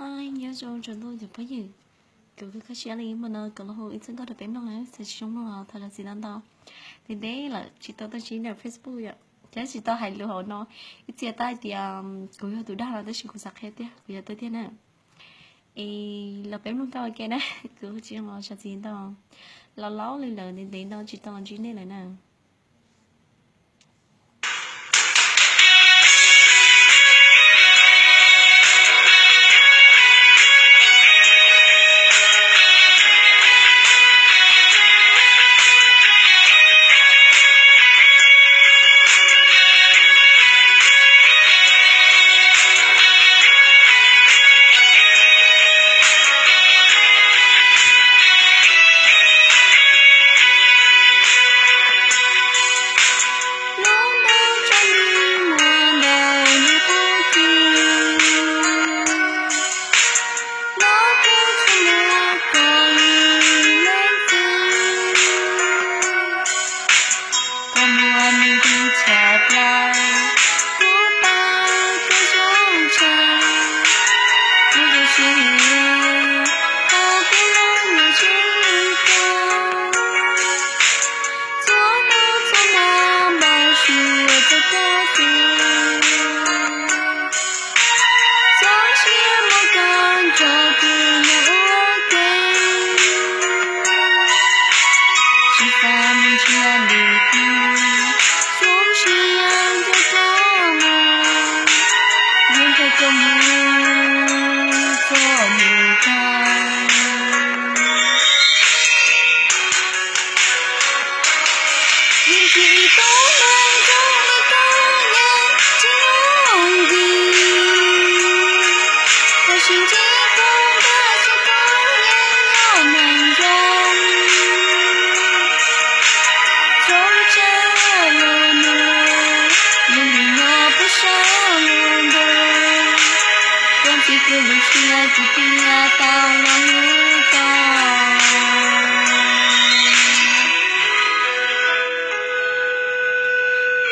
Nyob zoo tsaus ntuj cov phooj ywg, kuv kuj kho siab li hmo no kuv los hu ib txoj nkauj rau peb mloog na, txawm tsis zoo mloog los thov zam txim ntau ntau. Ntev ntev lawm tsis tau tuaj sib ntsib ntawm Facebook yom, thiab tsis tau hais lus hauv no. Ib txhia tab hais tias kuv yog tus dag no tab sis kuv xav qhia tiag kuv yog tuaj tiag na. Es los peb mloog nkauj ua ke na, kuv tsis zoo los zam txim ntau. Los laub li lawm, ntev ntev no tsis tau los ntsib nej lawm na.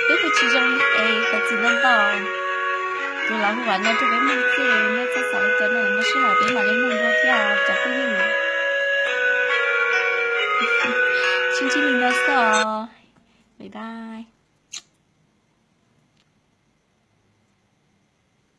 Twb hu tsis zoo es thov txim ntau ntau. Kuv los hu vam no rau peb mloog xwb, nej txhob xav li cas na, muaj sij hawm peb mam li mloog dua thiab os cov phooj ywg. Sib ntsib li no xwb os. Bye bye.